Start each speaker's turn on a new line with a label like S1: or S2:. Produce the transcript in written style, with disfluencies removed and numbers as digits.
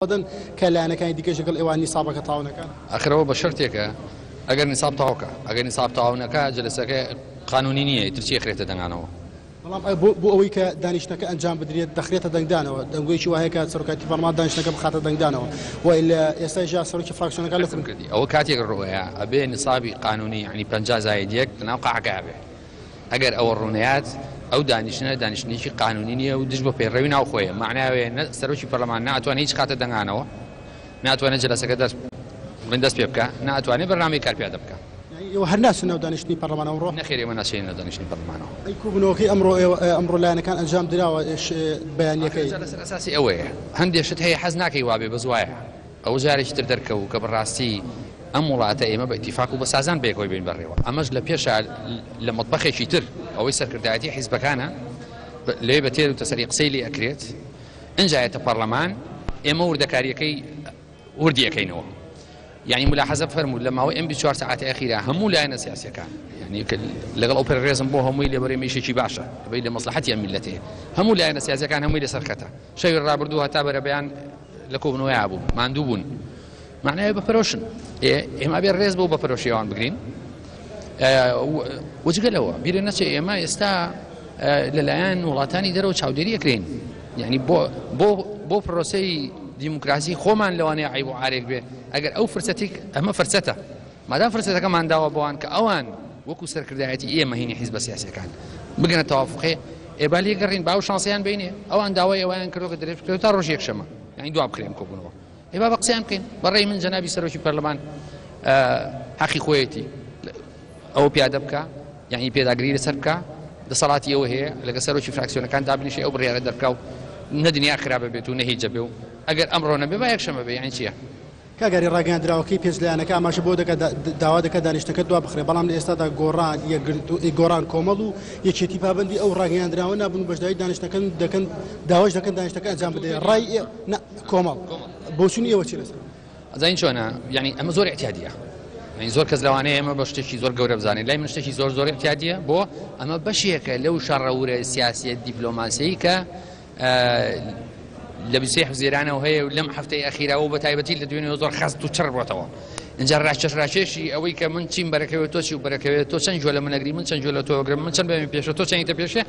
S1: دەن کە لایەنەکانی دیکەش لەگەڵ ئێوە نیسابەکە تەواو نەکەن؟
S2: ئاخر ئەوە بە شەرتێکە ئەگەر نیساب تەواو کا، ئەگەر نیساب تەواو نەکا جەلەسەکە قانونی نییە ئیتر چی ئەخرێتە دەنگانەوە؟
S1: بەڵام بۆ ئەوەی کە دانیشتنەکە ئەنجام بدرێت دەخرێتە دەنگدانەوە، دەنگۆیەکی وا هەیە کە سەرۆکایەتی پەرلەمان دانیشتنەکە بخاتە دەنگدانەوە و لە ئێستایشدا سەرۆکی فراکسیۆنەکان لە
S2: حەزم کردی ئەوە کاتێک ڕووئەیا ئەبێ نیسابی قانونی یەعنی 50 زاید یەک لەناو قاعەکە هەبێ. ئەگەر ئەوە ڕوونەیات ئەو دانیشتنە دانیشتنێکی قانونی نییە و دژ بە پەیڕەوی ناوخۆیە، مەعنای ئەوەیە نە سەرۆکی پەرلەمان نە ئەتوانێ هیچ خاتە دەنگانەوە، نە ئەتوانێ جەلەسەکە دەست بڵێن دەست پێ بکا، نە ئەتوانێ بەرنامەی کار پیادە بکا.
S1: یانی ئێوە هەر ناچنە ناو دانیشتنی پەرلەمان ئەمڕۆ؟
S2: نەخێر ئێمە ناچینە ناو دانیشتنی پەرلەمانەوە.
S1: ئەی کۆبوونەوەکەی ئەمڕۆ ئێوە ئەمڕۆ لایەنەکان ئەنجام دراوە بەیانیەکەی؟
S2: ئاخر جا لەسەر ئەساسی ئەوەیە هەندێ شت هەیە حەز ناکەی وابێ بەس وایە. ئەوە جارێکی تر دەرکەوو کە بەڕاستی ئەم وڵاتە ئێمە بە ئیتیفاق و بە سازان بەیەکەوەی بین بەڕێوە، ئەمەش لە پێشا لە مەتبەخێکی تر ئەوەی سەرکردایەتی حیزبەکانە لەوێ بە تێر و تەسەلی قسەی لێ ئەکرێت ئنجا یەتە پەڕلەمان ئێمە وردەکاریەکەی وردی ئەکەینەوە. یانی ملاحەزە بفەرموو لە ماوەی ئەم 24 سەعاتی ئەخیرا هەموو لایەنە سیاسیەکان یانی لەگەڵ ئەو پەر ڕێزم بۆ هەمووی لەبەر ئێمە ئیشێکی باشە لەبەری لە مەسلحەتی ئەم میللەتەیە هەموو لایەنە سیاسیەکان هەمووی لەسەر خەتە شەوی ڕابردوو هەتا بەرەبەیان لە کۆبوونەوەیا بوون ماندوو بوون معنای بە پەرۆشن ئێمە بێ ڕێز بۆ بە پەرۆشیوان بگرین وجگە لەوە بیرە نەچێ ئێمە ئێستا لەلایەن وڵاتانی دەرەوە چاودێری ئەکرین یعنی بۆ بۆ بۆ پرۆسەی دیموکراسی خۆمان لەوانەیە عیب و عارێک بێ ئەگەر ئەو فرسەتێک ئەمە فرسەتە مادام فرسەتەکەمان داوە بۆوان کە ئەوان وەکو سەرکردایەتی ئێمە هینی حیزبە سیاسیەکان بگەنە تەوافقێ ئێ با لێگەڕین با ئەو شانسەیان بینێ ئەوان داوای ئەویان کردو کە درێژ بکرێت تا ڕۆژی یەکشەمە یعنی دوا بکرێن کۆبوونەوە ئێ با بە قسەیان بکەین بە ڕێی من جەنابی سەرۆکی پەرلەمان حەقی خۆیەتی ئەوە پیادە بکە یعنی پێداگری لەسەر بکە دەسەڵاتی ئەوە هەیە لەگە سەرۆکی فراکسیۆنەکان دابنیشێ ئەو بڕیارە دەرکا و نە دنیا خراپە بێت و نە هیچ بێ و ئەگەر ئەمڕۆ نەبێ با یەکشەمە بێ یعنی چییە؟
S1: کاک ئاری، ڕاگەیاندراوەکەی پێنج لایەنەکە ئاماژە بەوە دەکات داوا دەکات دانیشتنەکە دوابخرێت، بەڵام لە ئێستادا گۆڕان، یەکگرتوو، گۆڕان، کۆمەڵ و یەکێتی پابەندی ئەو ڕاگەیاندراوە نابن و بەشداری دانیشتنەکە دەکەن، داوایش دەکەن دانیشتنەکە ئەنجام بدرێت. ڕای ئێ، نا، کۆمەڵ. بۆچوونی ئێوە چییە لەسەر ئەمە؟
S2: ئەزانی چۆنە، یانی ئەمە زۆر ئیعتیادییە. یانی زۆر کەس لەوانەیە ئێمە بە شتێکی زۆر گەورە بزانێت، لای من شتێکی زۆر زۆر ئیعتیادییە، بۆ؟ ئەمە بەشێکە لەو شەڕە ورە سیاسییە دیپلۆماسییەی کە لە 23 حوزیرانەوە هەیە و لەم هەفتەی ئەخیرا و بە تایبەتی لە دوێنێ زۆر خەست و چڕ بۆتەوە. اینجا ڕاکێش ڕاکێشی ئەوەی کە من چیم بەرەکەوێت تۆ چی و بەرەکەوێت تۆ چەند گوێ لە من ئەگری من چەند گوێ لە تۆ ئەگرم من چەند بێمە پێشە تۆ چەندیتە پێشێ.